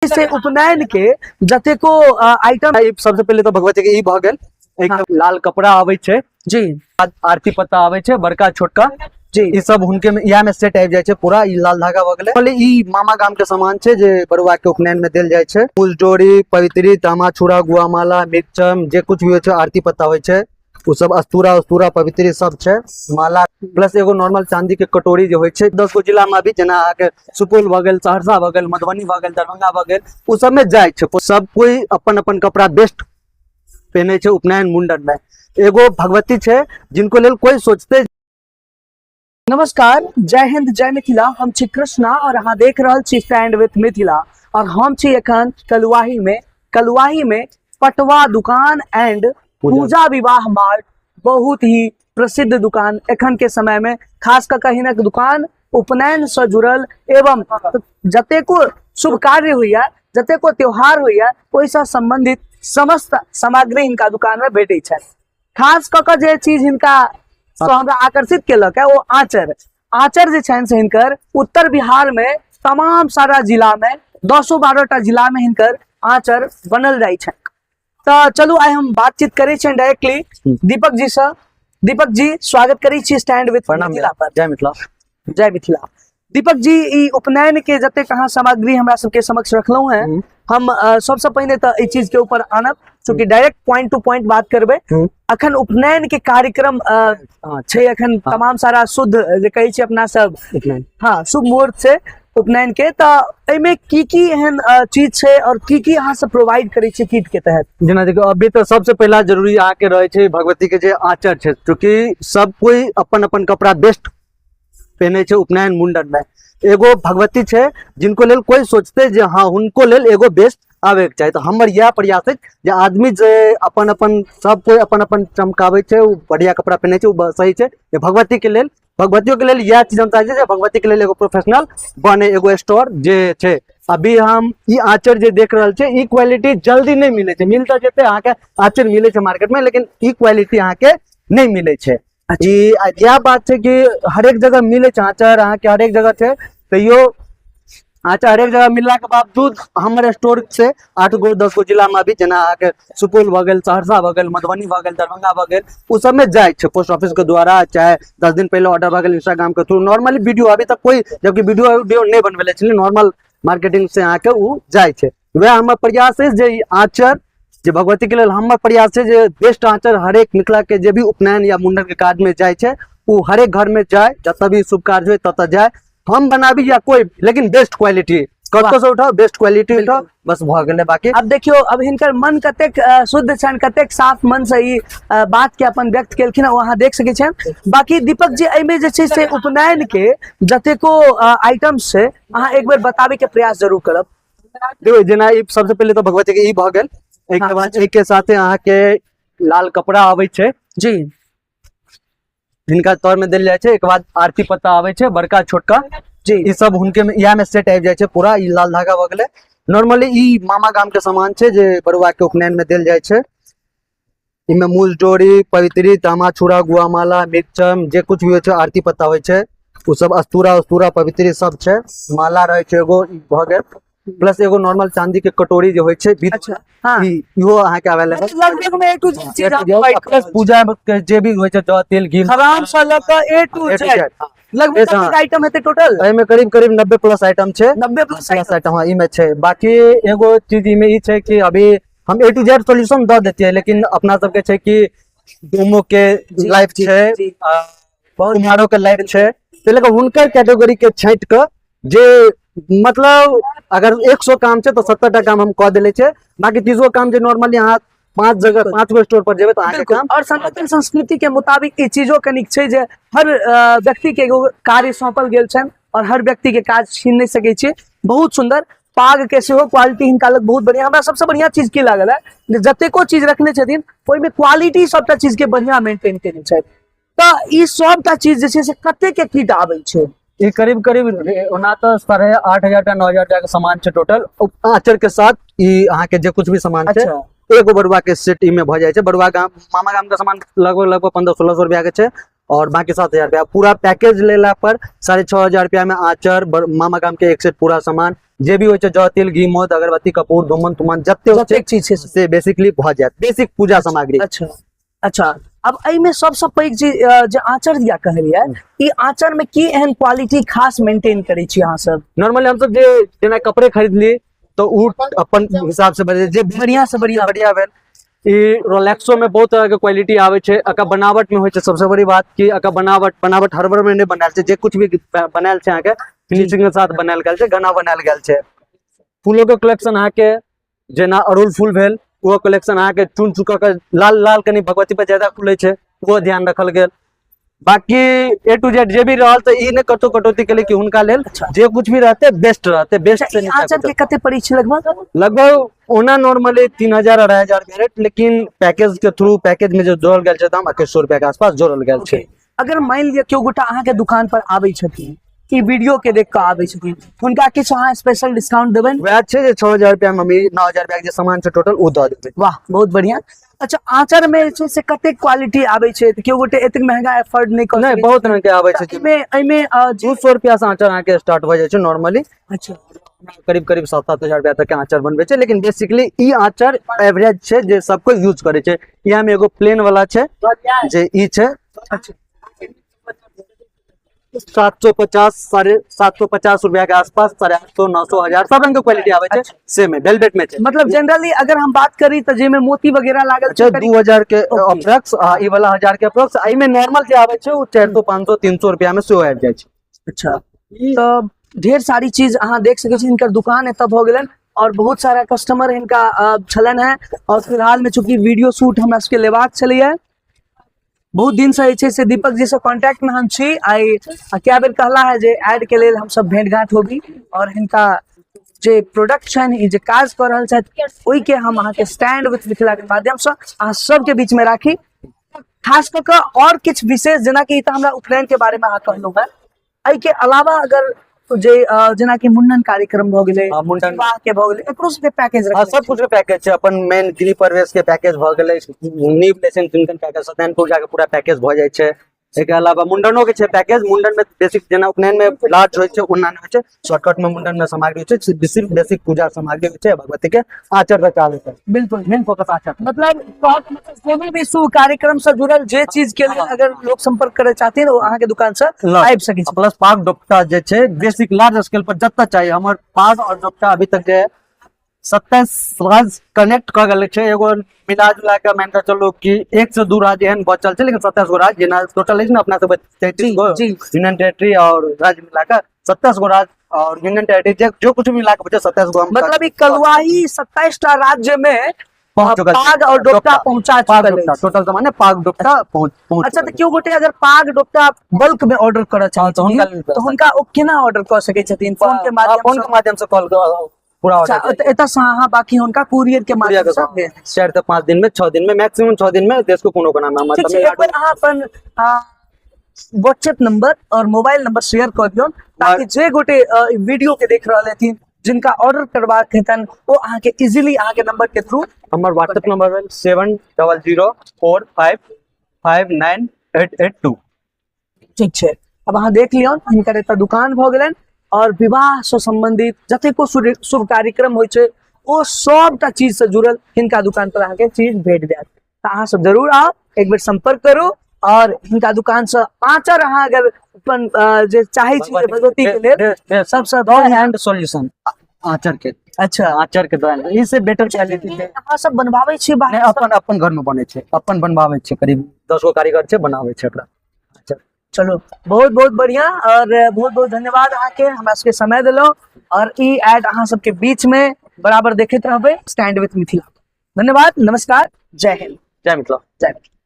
से उपनयन के जतेको आइटम। ई सबसे पहिले तऽ भगवती के ई भऽ गेल। एक लाल कपड़ा आबै छै आरती पत्ता आबै छै, बड़का छोटका ई सब हुनके में इएह में सेट आबि जाइ छै पूरा। ई लाल धागा भऽ गेलै। पहिले ई मामा गाम के सामान छै जे बरुआ के उपनयन में देल जाइ छै। फूल डोरी, पवित्री, तामा छुरा, गुआ माला, मिर्चम, जे कुछ भी होइ छै, आरती पत्ता होइ छै, ओ सब अस्तूरा उस्तूरा पवित्री सब छै, माला प्लस एगो नॉर्मल चांदी के कटोरी जे होइ छै। 10 गो जिला में अभी जेना अहाँके सुपौल भऽ गेल, सहरसा भऽ गेल, मधुबनी भऽ गेल, दरभंगा भऽ गेल, ओ सब में जाइ छै। सब कोइ अपन अपन कपड़ा बेस्ट पहने छै उपनयन मुंडन में। एगो भगवती छै जिनको लेल कोई सोचते। नमस्कार, जय हिंद, जय मिथिला। हम छी कृष्णा और अहाँ देख रहल छी स्टैंड विथ मिथिला और हम छी एखन कलुआही में। कलुआही में पटवा दुकान एंड पूजा विवाह मार्ट बहुत ही प्रसिद्ध दुकान एखन के समय में, खास कऽ कऽ हिनक दुकान उपनयन से जुड़ल एवं जतेको शुभ कार्य होइया, जतेको त्योहार होइया, ओहिसँ संबंधित समस्त सामग्री हिनका दुकान में भेटै छनि। खास कऽ कऽ जे चीज हिनका से हमरा आकर्षित केलक है ओ आँचर। आँचर जे छनि से हिनकर उत्तर बिहार में तमाम सारा जिला में 10-12 टा जिला में हिनकर आँचर बनल जाइ छनि। तऽ चलू आइ हम बातचीत करै छियनि डायरेक्टली दीपक जी से। दीपक जी, स्वागत करै छी स्टैंड विथ मिथिला पर। जय मिथिला। जय मिथिला। दीपक जी, ई उपनयन के जतेक अहाँ सामग्री हमरा सबके समक्ष रखलहुँ हैं, हम सबसे पहिने तऽ एहि चीज के ऊपर आनब, चूंकि डायरेक्ट पॉइंट टू पॉइंट बात करबै। अखन उपनयन के कार्यक्रम छै अखन तमाम सारा शुद्ध जे कहै छी अपना सब, हाँ, शुभ मुहूर्त छै उपनयन के, तऽ एहिमे की की एहन चीज छै और की की अहाँ सब प्रोवाइड करै छियै किट के तहत? जेना देखियौ, अभी तऽ सबसे पहिला जरूरी अहाँके रहै छै भगवती के जे आँचर छै, चूँकि सब कोइ अपन अपन कपड़ा बेस्ट पहने छै उपनयन मुंडन में। एगो भगवती छै जिनको लेल कोई सोचते जे हाँ हुनको लेल एगो बेस्ट आबे के चाही। तऽ हमर इएह प्रयास अछि जे आदमी जे अपन अपन सब कोई अपन अपन चमकाबै छै, ओ बढ़िया कपड़ा पहने छै, ओ सही छै। जे भगवती के लेल, भगवतियो के लेल इएह चीज हम चाहै छियै जे भगवती के लेल एगो प्रोफेशनल बने एगो स्टोर जे छै। अभी हम ई आँचर जे देख रहल छै, ई क्वालिटी जल्दी नहि मिलै छै। मिल तऽ जेतै अहाँके, आँचर मिलै छै मार्केट में, लेकिन ई क्वालिटी अहाँके नहि मिलै छै। ई इएह बात छै कि हरेक जगह मिलै छै आँचर, अहाँके हरेक जगह छै, तैयो आँचर हरेक जगह मिललाके बावजूद हमर स्टोर से 8 गो 10 गो जिलामे अभी जेना अहाँके सुपौल भऽ गेल, सहरसा भऽ गेल, मधुबनी भऽ गेल, दरभंगा भऽ गेल, ओ सबमे जाइ छै पोस्ट ऑफिस के द्वारा, चाहे 10 दिन पहिले ऑर्डर भऽ गेल इंस्टाग्राम के थ्रू। नॉर्मली वीडियो अभी तक कोई, जबकि वीडियो वीडियो नहि बनबेले छलै, नॉर्मल मार्केटिंग से अहाँके ओ जाइ छै। वएह हमर प्रयास अछि जे ई आँचर जे भगवती के लेल हमर प्रयास छै जे बेस्ट आँचर हरेक मिथिला के जे भी उपनयन या मुंडन के काज में जाइ छै ओ हरेक घर में जाय, जतऽ भी शुभ कार्य होय ततऽ जाय, हम बनाबी या कोई, लेकिन बेस्ट क्वालिटी कतौ से उठाओ, बेस्ट क्वालिटी उठाओ, बस भऽ गेलै। बाकी अब देखियौ, अब हिनकर मन कतेक शुद्ध छनि, कतेक साफ मन से ई बात के अपन व्यक्त केलखिन, ओ अहाँ देख सकै छियनि। बाकी दीपक जी, एहिमे जे छै से उपनयन के जतेको आइटम्स छै, अहाँ एक बेर बताबे के प्रयास जरूर करब। देखियौ, जेना ई सबसे पहिले तऽ भगवती के ई भऽ गेल। एहिके बाद एहिके साथे अहाँके लाल कपड़ा आबै छै हिनका तर में देल जाइ छै। एक बाद आरती पत्ता आबै छै, बड़का छोटका ई सब हुनके में इएह में सेट आबि जाइ छै पूरा। ई लाल धागा भऽ गेलै। नॉर्मली ई मामा गाम के सामान छै जे बरुआ के उपनयन में देल जाइ छै। इमे मूल डोरी, पवित्री, तामा छुरा, गुआ माला, मिर्चम, जे कुछ भी होइ छै, आरती पत्ता होइ छै, ओ सब अस्तूरा उस्तूरा पवित्री सब छै, माला रहै छै एगो, ई भऽ गेल। प्लस एगो नॉर्मल चांदी के कटोरी जे होइ छै, बीत हाँ। ई इहो अहाँके अवेलेबल। लगभग में ए टू जेड चीज अहाँ provide कऽ प्लस रहल छी। पूजा के जे भी होइ छै, जौ, तेल, घी, खराम से लऽ कऽ ए to A to Z. Z, हाँ। लगभग एस, कतेक हाँ। आइटम हेतै टोटल? एहिमे करीब करीब 90 प्लस आइटम छै। 90 प्लस प्लस आइटम, हाँ, इमे छै। बाकी एगो चीज इमे ई छै कि अभी हम ए टू जेड सोल्यूशन दऽ देतियै, लेकिन अपना सबके छै कि डोमो के लाइफ छै, कुम्हारो के लाइफ छै, ताहि लऽ कऽ हुनकर कैटेगरी के छाँटि कऽ जे मतलब अगर 100 काम छै तऽ 70 टा काम हम कऽ देले छै, बाकी 30 गो काम जे नॉर्मली अहाँ 5 जगह 5 गो स्टोर पर जेबै तऽ अहाँके काम। और सनातन संस्कृति के मुताबिक ई चीजो कनिक छै जे हर व्यक्ति के एगो कार्य सौंपल गेल छनि और हर व्यक्ति के काज छीन नहि सकै छै। बहुत सुंदर पाग के सेहो क्वालिटी हिनका लग बहुत बढ़िया। हमरा सबसे बढ़िया चीज की लागल है जे जतेको चीज रखने छथिन ओहिमे क्वालिटी सबटा चीज के बढ़िया मेंटेन केने छथि। तऽ ई सबटा चीज जे छै से कते के किट आबै छै? ई करीब करीब ओना तऽ 8,500 टा 9,000 टाका के सामान छै टोटल आँचर के साथ। ई अहाँके जे कुछ भी सामान छै, एगो बरुआ के सेट ई में भऽ जाइ छै। बरुआ गाम मामा गाम के सामान लगभग लगभग 1500-1600 रुपया के छै और बाकी 7,000 रुपया पूरा पैकेज लेला पर 6,500 रुपया में आँचर, मामा गाम के एक सेट पूरा सामान, जे भी होइ छै, जौ, तिल, घी, मध, अगरबत्ती, कपूर, धूमन तुमन जते होइ छै जतेक चीज छै से बेसिकली भऽ जायत, बेसिक पूजा सामग्री। अच्छा अच्छा, अब एहिमे सबसँ पैघ जे जे आँचर दिया कहलियै, ई आँचर में की एहन क्वालिटी खास मेंटेन करै छी अहाँ सब? नॉर्मली हमसब जे जेना कपड़े खरीदली तऽ ओ अपन हिसाब से बजे जे बढ़िया से बढ़िया बढ़िया भेल। ई रोलेक्सो में बहुत तरह के क्वालिटी आबै छै, एकर बनावट में होइ छै। सबसे बड़ी बात कि एकर बनावट हड़बड़ में नहि बनायल छै, जे कुछ भी बनायल छै अहाँके फिनिशिंग के साथ बनायल गेल छै, घना बनायल गेल छै। फूलो के कलेक्शन अहाँके जेना अड़हुल फूल भेल, ओहो कलेक्शन अहाँके चुन चुका के लाल लाल कनि भगवती पर ज्यादा खुलै छै, ओहो ध्यान रखल गेल। बाकी ए टू जेड जे भी रहल तऽ ई नहि कतौ कटौती केले कि हुनका लेल जे कुछ भी रहते बेस्ट रहते, बेस्ट से नीचा आंचल के कते पड़ै छै लगभग? लगभग ओना नॉर्मली 3000 2500 के रेट, लेकिन पैकेज के थ्रू पैकेज में जो जोड़ल गेल छै दाम 2100 रुपया के आसपास जोड़ल गेल छै। अगर मान लिअ केओ गोटा अहाँके दुकान पर आबै छथिन, ई वीडियो के देख कऽ आबै छथिन, हुनका किछु अहाँ स्पेशल डिस्काउंट देबनि? वएह छै जे 6000 रुपया में हम ई 9000 रुपया के जे सामान छै टोटल ओ दऽ देबै। वाह, बहुत बढ़िया। अच्छा, आंचर में जे छै से कतेक क्वालिटी आबै छै? तऽ केओ गोटे एतेक महंगा एफोर्ड नहि कऽ नहि, सकै बहुत रंग के आबै छै। छै। एहिमे जे 200 रुपया से आंचर अहाँके स्टार्ट भऽ जाइ छै नॉर्मली। करीब करीब 7-7 हजार रुपया तक के आंचर बनबै छै, लेकिन बेसिकली ई आंचर एवरेज छै जे सब कोइ यूज करै छै। इएह में एगो प्लेन वाला छै जे ई छै। 750, 750 रुपया के आसपास, 850, 900, 1000, सब रंग के क्वालिटी आबै छै। सेम है, वेलवेट में छै। मतलब जनरली अगर हम बात करी तऽ जाहिमे मोती वगैरह लागल छै, 2000 के अप्रोक्स, आ ई वाला 1000 के अप्रोक्स। एहिमे नॉर्मल जे आबै छै ओ 400, 500, 300 रुपया में सेहो आबि जाइ छै। अच्छा, तऽ ढेर सारी चीज अहाँ देख सकै छी। हिनकर दुकान एतऽ भऽ गेलनि और बहुत सारा कस्टमर हिनका छलनि हेँ। और फिलहाल में चूँकि वीडियो शूट हमरा सबके लेबाक छलैया, बहुत दिन से जे छै से दीपक जी से कॉन्टैक्ट में हम छी। आइ कए बेर कहला है जे एड के लेल हमसब भेंट घाट होबी और हिनका जे प्रोडक्ट छनि, ई जे काज कऽ रहल छथि, ओहिके हम अहाँके स्टैंड विथ मिथिला के माध्यम से अहाँ सबके बीच में राखी। खास कऽ कऽ और किछु विशेष, जेनाकि ई तऽ हमरा उपनयन के बारे में अहाँ कहलहुँ हेँ, एहिके अलावा अगर जे जेनाकि मुंडन कार्यक्रम भऽ गेलै, हाँ, मुंडन। विवाह के भऽ गेलै, एकरो सबके पैकेज हाँ, सब कुछ के पैकेज छै। अपन मेन गृह प्रवेश के पैकेज भऽ गेलै, नीव लेसन तिनकन पैकेज, सत्यनारायण पूजा के पूरा पैकेज भऽ जाइ छै। एहिके अलावा मुंडनो के छै पैकेज। मुंडन में बेसिक जेना उपनयन में लार्ज होइ छै ओना नहि होइ छै, शॉर्टकट में मुंडन में सामग्री होइ छै, सिर्फ बेसिक पूजा सामग्री होइ छै, भगवती के आचर तक आबै छै। बिल्कुल, मेन फोकस आचर। मतलब कहऽ के मतलब कोनो भी शुभ कार्यक्रम से जुड़ल जे चीज के लेल अगर लोग संपर्क करे चाहथिन, ओ अहाँके दुकान से आबि सकै छै। प्लस पाग डोपटा जे छै बेसिक लार्ज स्केल पर जतऽ चाही। हमर पाग और डोपटा अभी तक जे 27 राज्य कनेक्ट कऽ गेल छै, एगो मिला जुला के मान कऽ चलू कि 1 से 2 राज्य एहन बचल छै, लेकिन 27 गो राज्य जेना टोटल अछि ने अपना सब 33 गो यूनियन टेरिटरी और राज्य मिला कऽ 27 गो राज्य और यूनियन टेरिटरी जो कुछ भी मिला के बचे 27 गो हम मतलब ई कलुआही 27 टा राज्य में पहुंच चुकल छै। पाग और डोपटा डोपटा। पहुंचा पाग चुकल डोपटा अछि। टोटल तऽ माने पाग डोपटा पहुंच अच्छा, चुकल तऽ केओ गोटे अगर पाग डोपटा बल्क में ऑर्डर करऽ चाहै हाँ, तऽ हुनका छथिन लेल तऽ हुनका ओ केना ऑर्डर कऽ सकै छथिन? फोन के माध्यम फोन के माध्यम से कॉल पूरा अच्छा, ऑर्डर एतऽ से अहाँ बाकी हुनका कुरियर के कुरियर माध्यम के से साथ। भेज दै छी। 4 से 5 दिन में, 6 दिन में, मैक्सिमम 6 दिन में देश को कोनो कोना में हमर ठीक छै, एक बेर अहाँ अपन व्हाट्सएप नंबर और मोबाइल नंबर शेयर कऽ दियौ ताकि जे गोटे वीडियो के देख रहल हेथिन, जिनका ऑर्डर करबाक हेतनि, ओ अहाँके इजीली अहाँके नंबर के थ्रू। हमर व्हाट्सएप नंबर भेल 7004559882। ठीक छै, अब अहाँ देख लियौ, हिनकर एतऽ दुकान भऽ गेलनि और विवाह से संबंधित जतेको शुभ कार्यक्रम होइ छै ओ सबटा चीज से जुड़ल हिनका दुकान पर अहाँके चीज भेट जायत। तऽ अहाँ सब जरूर आउ, एक बेर संपर्क करू और हिनका दुकान से आंचर अहाँ अगर अपन जे चाहै छी जे भगवती के लेल सबसँ दो एंड सॉल्यूशन आंचर के। अच्छा। आंचर के दो एंड इससे बेटर क्वालिटी छै। अहाँ सब बनवाबै छी बाहर नहि, अपन अपन घर में बनै छै, अपन बनवाबै छै, करीब 10 गो कारीगर छै, बनाबै छै ओकरा। अच्छा। चलो, बहुत बहुत बढ़िया और बहुत बहुत धन्यवाद अहाँके, हमरा सबके समय देलहुँ और ई एड अहाँ सबके बीच में बराबर देखैत रहबै स्टैंड विथ मिथिला। धन्यवाद, नमस्कार, जय हिंद, जय मिथिला, जय मिथिला।